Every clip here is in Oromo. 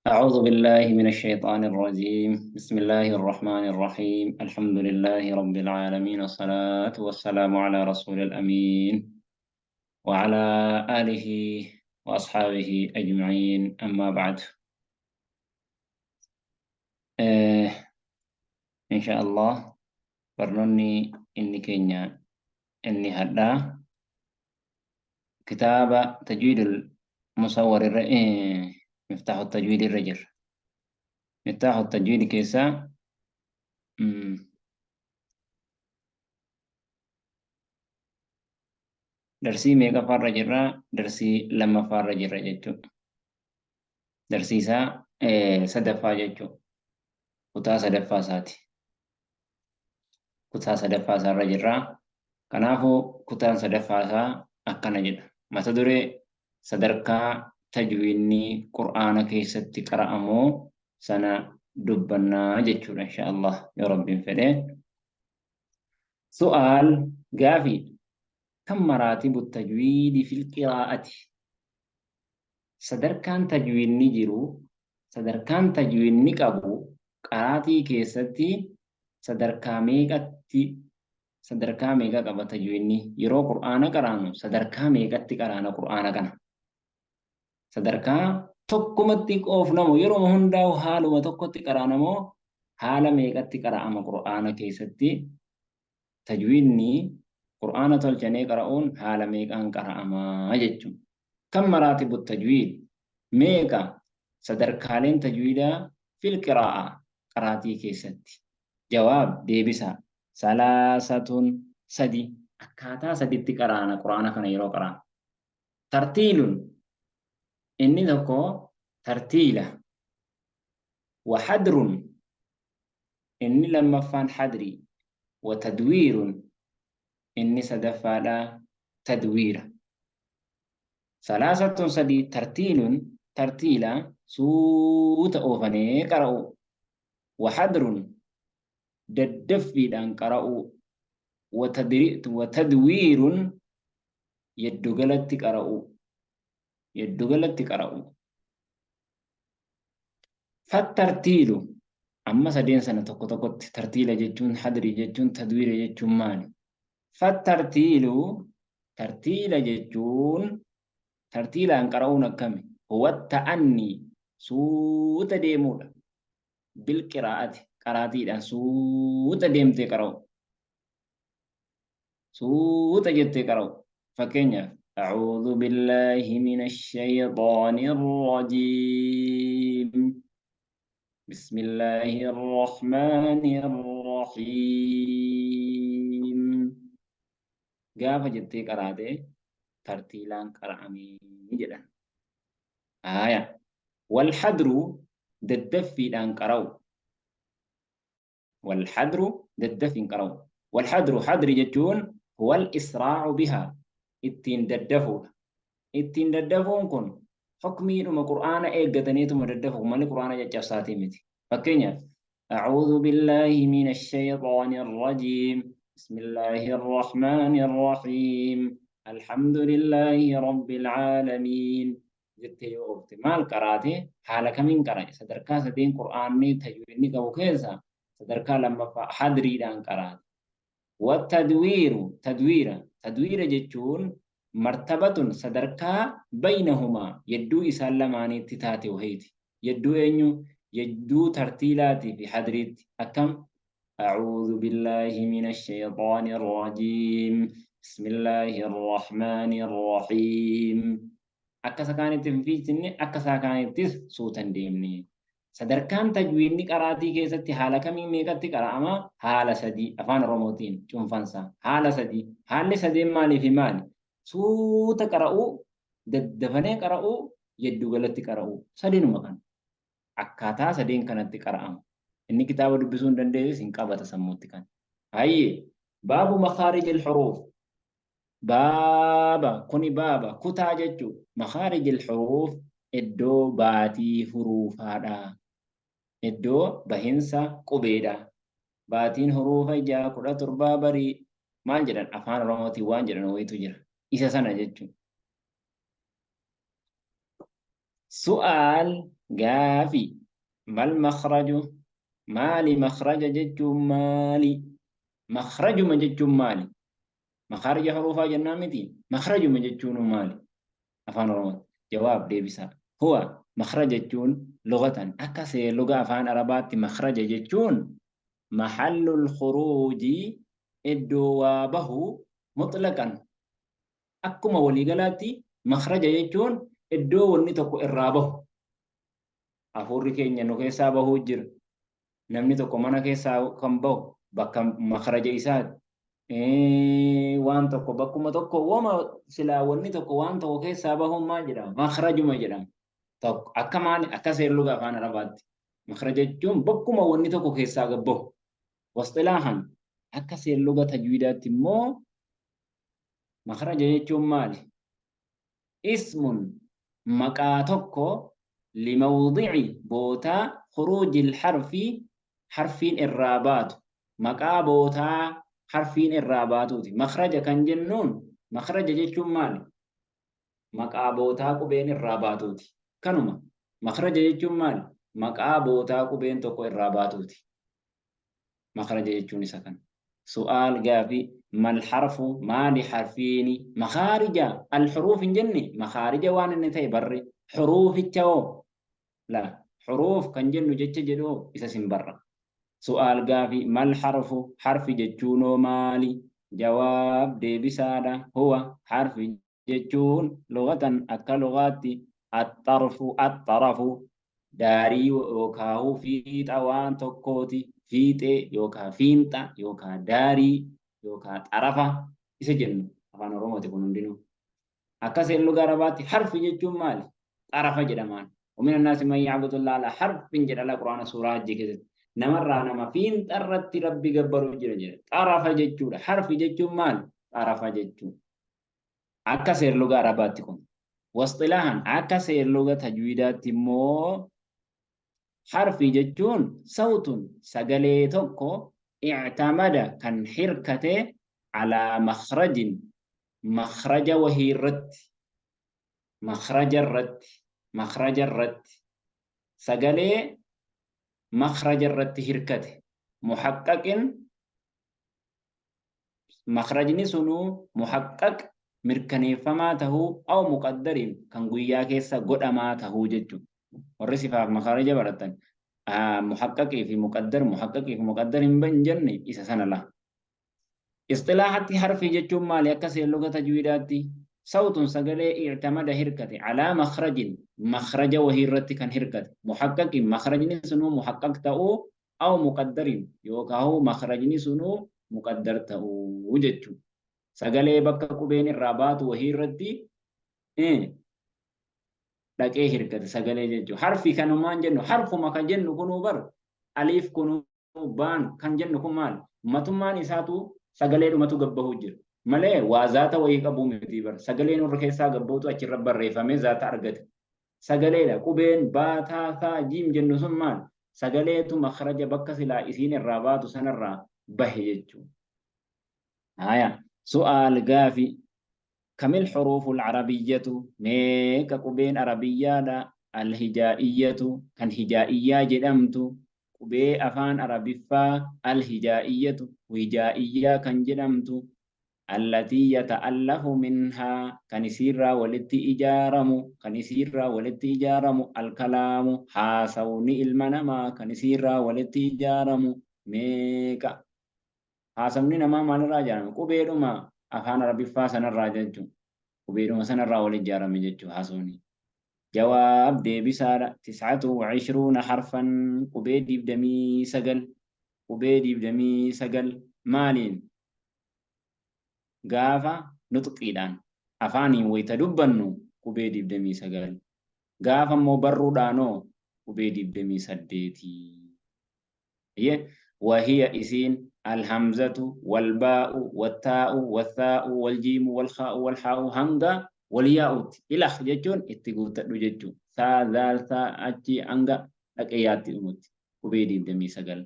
أعوذ بالله من الشيطان الرجيم. بسم الله الرحمن الرحيم. الحمد لله رب العالمين، والصلاة والسلام على رسول الأمين وعلى آله وأصحابه أجمعين، أما بعد. آه إن شاء الله برنوني إني كينيا إني هدا كتاب تجويد المصور مفتاح التجويد الرجل مفتاح التجويد كيسا درسي ميقا فار درسي لما فار جتو درسي سا سدفا جتو كتا سدفا ساتي كتا سدفا سا رجرا كنافو كتا سدفا سا أكنا جدا ما تدري sadarkaa tajwiinni qur'aana keessatti qara'amu sana dubbannaa jechuudha insha Allah yoo rabbiin fedhe. Su'aal gaafii kam maraatibu tajwiidi fil qiraa'ati, sadarkaan tajwiinni jiru sadarkaan tajwiinni qabu qaraatii keessatti sadarkaa meeqatti sadarkaa meeqa qaba tajwiinni yeroo qur'aana qaraanu sadarkaa meeqatti qaraana qur'aana kana sadarkaa tokkumatti qoofnamu yeroo hundaa'u haaluma tokkotti qaraanamoo haala meeqatti qara'ama qur'aana keessatti tajwiinni qur'aana tolchanee qara'uun haala meeqaan qara'amaa jechuudha. Kam maraatibu tajwiid meeqa sadarkaaleen tajwiidaa fil qiraa'a qaraatii keessatti. Jawaab deebisaa salaasatun sadi akkaataa saditti qaraana qur'aana kana yeroo qaraana. Tartiilun inni tokko tartiila wa hadrun inni lammaffaan hadrii wa tadwiirun inni sadaffaadha tadwiira. Salaasatun sadi tartiilun tartiila suuta oofanee qara'u wa hadrun daddaffiidhaan qara'u wa tadwiirun yeddugalatti qara'u yeddugalatti qara'u. Fattartiilu amma sadeen sana tokko tokkotti tartiila jechuun hadrii jechuun tadwiira jechuun maali? Fattartiilu tartiila jechuun tartiilaan qara'uun akkami? Huwa ta'anni suuta deemuudha. Bil qiraa'ati qaraatiidhaan suuta deemtee qara'u. Suuta jettee qara'u. Fakkeenyaaf أعوذ بالله من الشيطان الرجيم بسم الله الرحمن الرحيم gaafa jettee qaraate tartiilaan qara'amee jedhan. Aya walhadru daddaffiidhaan qara'u walhadru daddaffiin qara'u walhadru hadri jechuun huwal israacu bihaa ittiin daddafuudha. Ittiin daddafuun kun hukmiidhuma qur'aana eeggataniituma daddafu malee qur'aana caccabsaatii miti. Fakkeenyaaf أعوذ بالله من الشيطان الرجيم بسم الله الرحمن الرحيم الحمد لله رب العالمين jettee yoo oofte maal qaraate haala kamiin qara'e sadarkaa sadeen qur'aanni tajwiidni qabu keessa sadarkaa lammaffaa hadriidhaan qaraate. والتدوير تدويرا تدوير jechuun martabatun sadarkaa baynahumaa yedduu isaan lamaaniitti taate wahiiti. Yedduu eenyu? Yedduu tartiilaatii fi hadriitti. Akkam? أعوذ بالله من الشيطان الرجيم بسم الله الرحمن الرحيم akka isa kaanitti hin fiisinne akka isaa kaanittis suuta hin deemne. Sadarkaan tajwiidni qaraatii keessatti haala kamiin meeqatti qara'ama? Haala sadii afaan Oromootiin cuunfansa. Haala sadii. Haalli sadeen maalii fi maali? Suuta qara'uu, daddafanee qara'uu, yeddugalatti qara'uu. Sadeenuma kana. Akkaataa sadeen kanatti qara'ama. Inni kitaaba dubbisuu hin dandeessis hin qabata sammuutti kana. Hayyee baabu makaarijil huruuf. Baaba kuni baaba kutaa jechuu makaarijil huruuf iddoo baatii huruufaadha. Iddoo bahinsa qubeedha. Baatiin huruufa ijaa 17 barii maal jedhan afaan Oromootiin waan jedhan wayitu jira. Isa sana jechuudha. Su'aal Gaafi mal makhraju maali makhraja jechuun maali? Makhrajuma jechuun maali? Makhaarija huruufaa jennaan miti. Makhrajuma jechuun maali? Afaan Oromootti. Jawaab deebisaa. Huwa makhraja jechuun lughatan akka seerluga afaan Arabaatti makhraja jechuun mahallul khuruuji iddoo waa bahu mutlaqan akkuma waliigalaatti makhraja jechuun iddoo wanni tokko irraa bahu. Hafuurri keenya nu keessaa bahuu jira. Namni tokko mana keessaa kan bahu bakka makhraja isaati. Waan tokko bakkuma tokko wama silaa wanni tokko waan tokko keessaa bahuun maal jedhama? Makhrajuma jedhama. Tokko akka maali? Akka seerluga afaan Arabaatti. Makhraja jechuun bakkuma wanni tokko keessaa gad bahu. Wasxilaahan akka seerluga tajwiidaatti immoo makhraja jechuun maali? Ismun maqaa tokko limawdi'i bootaa khuruujil harfi harfiin irraa baatu maqaa bootaa harfiin irraa baatuuti. Makhraja kan jennuun makhraja jechuun maali? Maqaa bootaa qubeen irraa baatuuti. Kanuma. Makhraja jechuun maali? Maqaa bootaa qubeen tokko irraa baatuuti. Makhraja jechuun isa kana. Su'aal gaafii mal harfu maali harfiini makhaarija al huruuf hin jenne makhaarija waan inni ta'e barre huruuficha hoo la huruuf kan jennu jecha jedhu isa sin barra. Su'aal gaafii mal harfu harfi jechuunoo maali? Jawaab deebisaadha. Huwa harfi jechuun lughatan akka lughaatti axxarfu axxarafu daarii yookaan fiixa waan tokkooti fiixee yookaan fiinxa yookaan daarii yookaan xarafa isa jennu afaan Oromooti kun hundinuu. Akka seerluga Arabaatti harfi jechuun maali? Xarafa jedhamaan. ومن الناس من يعبد الله على حرف jedha la Quraana suuraa Hajjii keessatti. Namarraa nama fiinxa irratti Rabbi gabbaruu jira jedha. Xarafa jechuudha. Harfi jechuun maali? Xarafa jechuudha. Akka seerluga Arabaatti kun. Wasxilaahan akka seerluga tajwiidaatti immoo harfi jechuun sawtun sagalee tokko i'tamada kan hirkate alaa makhrajin makhraja wahii irratti makhraja irratti makhraja irratti sagalee makhraja irratti hirkate muhaqqaqin makhrajni sunuu muhaqqaq mirkaneeffamaa tahuu aw muqaddariin kan guyyaa keessa godhamaa tahuu jechuudha. Warri sifaaf makhraja baratan muhaqqaqii fi muqaddar muhaqqaqii fi muqaddar hin jenne isa sana la. Isxilaahatti harfi jechuun maali? Akka seerluga tajwiidaatti sawtun sagalee i'tamada hirkate alaa makhrajin makhraja wahii irratti kan hirkate muhaqqaqin makhrajni sunuu muhaqqaq ta'uu aw muqaddarin yookaan makhrajni sunuu muqaddar ta'uu jechuudha. Sagalee bakka qubeen irraa baatu wahii irratti dhaqee hirkate sagalee jechuudha. Harfi kanumaan jennu harfuma kan jennu kunuu bar aliif kunuu baan kan jennu kun maali? Matummaan isaatu sagalee dhumatu gabbahuu jira. Malee waa zaata wayii qabuu miti bar. Sagaleen warra keessaa gabbahutu achirra barreeffamee zaata argate. Sagaleedha. Qubeen baa taa thaa jiim jennu sun maal? Sagaleetu makhraja bakka silaa isiin irraa baatu sanarraa bahe jechuudha. Haya. Su'aal gaafi. Kamil huruuful arabiyyatu meeqa qubeen arabiyyaadha? Alhijaa'iyyatu kan hijaa'iyyaa jedhamtu qubee afaan Arabiffaa alhijaa'iyyatu hijaa'iyyaa kan jedhamtu allatii yata'allafu minhaa kan isiirraa walitti ijaaramu kan isiirraa walitti ijaaramu alkalaamu haasawni ilma namaa kan isiirraa walitti ijaaramu meeqa? Haasawni namaa maalirraa ijaarame? Qubeedhuma afaan Arabiffaa sanarraa jechuudha. Qubeedhuma sanarraa wal ijaarame jechuudha haasawni. Jawaab deebisaadha. 29 harfan qubee 29 qubee 29 maaliin? Gaafa nuxqiidhaan afaaniin wayita dubbannu qubee 29 gaafa immoo barruudhaanoo qubee 28. Wahiya isiin alhamzatu walbaa'u wattaa'u wathaa'u waljiimu walkhaa'u walhaa'u hanga walyaa'utti ilah jechuun itti guuttadhu jechuun saa zaal saa achi hanga dhaqeeyyaatti dhumutti qubee 29.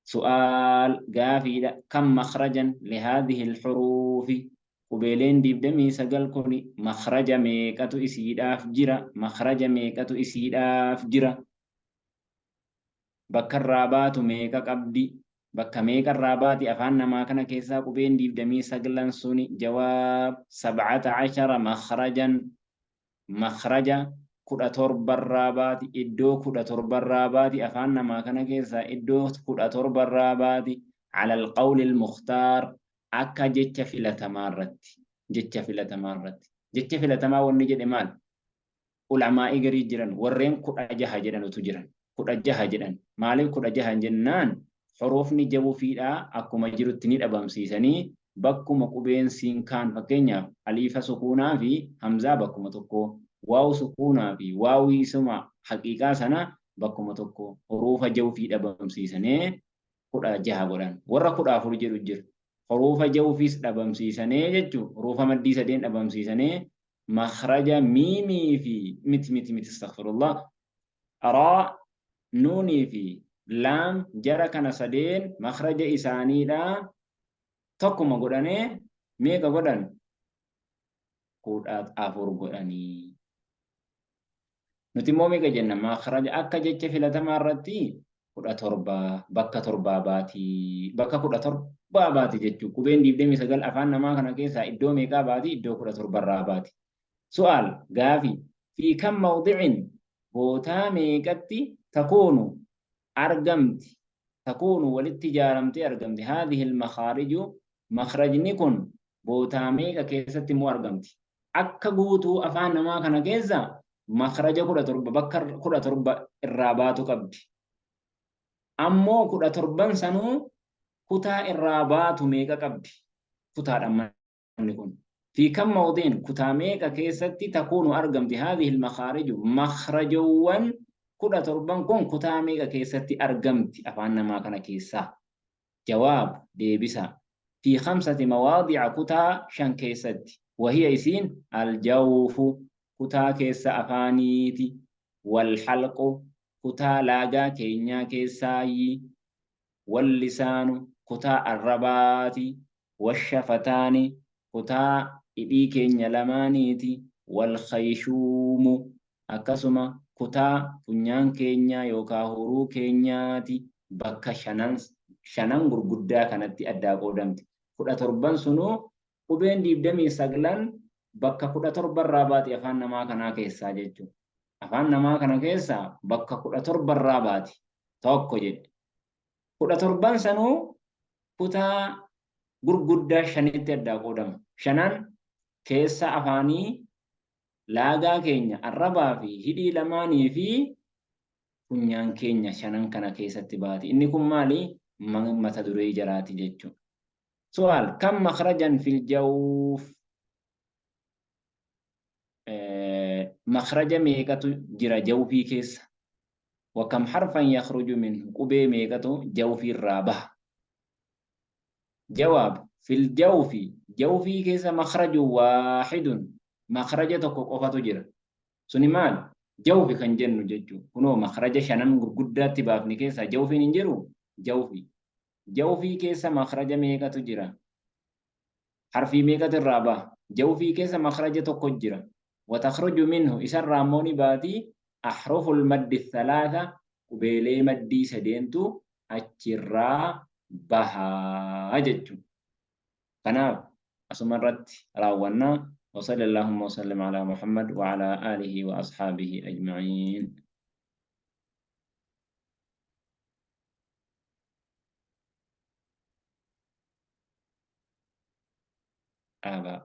Su'aal gaafiidha. Kam makhrajan lihaadhihi alhuruufi Qubeeleen 29 kun makhraja meeqatu isiidhaaf jira? Makhraja meeqatu isiidhaaf jira? Bakka irraa baatu meeqa qabdi? Bakka meeqa irraa baati afaan namaa kana keessaa qubeen 29 suni? Jawaab 17 makhrajan, makhraja 17 irraa baati, iddoo 17 irraa baati afaan namaa kana keessaa iddoo 17 irraa baati. Ala alqawli almukhtaar, akka jecha filatamaa irratti, jecha filatamaa irratti. Jecha filatamaa wanni jedhe maal? Ulamaa'ii garii jiran warreen 16 jedhanutu jiran. 16 jedhan. Maaliif 16 jennaan huruufni jawfiidhaa akkuma jirutti ni dhabamsiisanii bakkuma qubeen siin kaan, fakkeenyaaf aliifa sukuunaa fi hamzaa bakkuma tokko, waaw sukuunaa fi waawii isuma haqiiqaa sana bakkuma tokko, huruufa jawfii dhabamsiisanee 16 godhan. Warra 14 jedhu jira. Huruufa jawfiis dhabamsiisanee jechuu, huruufa maddii sadeen dhabamsiisanee makhraja miimii fi miti miti miti astaghfirullah raa nuunii fi laam jara kana sadeen makhraja isaaniidha tokkuma godhanee meeqa godhan? 14 godhanii. Nuti immoo meeqa jenna? Makhraja akka jecha filatamaa irratti 17, bakka torbaa baati, bakka 17 baati jechuudha. Qubeen 29 afaan namaa kana keessaa iddoo meeqaa baati? Iddoo 17 irraa baati. Su'aal, gaafi, fi kam mawdi'in, bootaa meeqatti, takuunu argamti, takuunu walitti ijaaramtee argamti, haadhihi al-makhaariju, makhrajni kun bootaa meeqa keessatti immoo argamti? Akka guutuu afaan namaa kana keessa makhraja 17, bakka 17 irraa baatu qabdi. Ammoo 17 sanuu kutaa irraa baatu meeqa qabdi? Kutaadha manni kun. Fi kam mawdiin, kutaa meeqa keessatti, takuunu argamti, haadhihi al-makhaariju, makhrajowwan 17 kun kutaa meeqa keessatti argamti afaan namaa kana keessaa? Jawaab, deebisa, fi khamsati mawaadi'a, kutaa shan keessatti. Wahiya, isiin, aljawfu, kutaa keessa afaaniiti, walhalqu, kutaa laagaa keenyaa keessaayyi, wallisaanu, kutaa arrabaati, washafataani, kutaa hidhii keenya lamaaniiti, walkhayshuumu, akkasuma kutaa funyaan keenyaa yookaa huruu keenyaati. Bakka shanan shanan gurguddaa kanatti addaa qoodamti. 17 sunuu qubeen 29 bakka 17 irraa baati afaan namaa kanaa keessaa jechuudha. Afaan namaa kana keessaa bakka 17 irraa baati tokko jedhe. 17 sanuu kutaa gurguddaa shanitti addaa qoodama. Shanan keessa afaanii, laagaa keenya, arrabaa fi hidhii lamaanii fi funyaan keenya shanan kana keessatti baati. Inni kun maali? Mata duree jaraati jechuudha. Su'aal, kam makhrajan fil jawf? Makhraja meeqatu jira jawfii keessa? Wa kam harfan yakhruju minhu? Qubee meeqatu jawfii irraa baha? Jawaab, fil jawfi, jawfii keessa, makhraju waahidun, makhraja tokko qofatu jira. Suni maal? Jawfi kan jennu jechuudha. Kunoo makhraja shanan gurguddaatti baafne keessaa jawfiin hin jiru? Jawfi. Jawfii keessa makhraja meeqatu jira? Harfii meeqatu irraa baha? Jawfii keessa makhraja tokko jira. Wa takhruju minhu, isarraa immoo ni baati, ahruful maddi thalaatha, qubeelee maddii sadeentu achirraa baha jechuudha. Kanaaf asuma irratti raawwanna. Wa sallallahu wa sallam ala Muhammad wa ala alihi wa ashaabihi ajma'iin. Dhaabaa.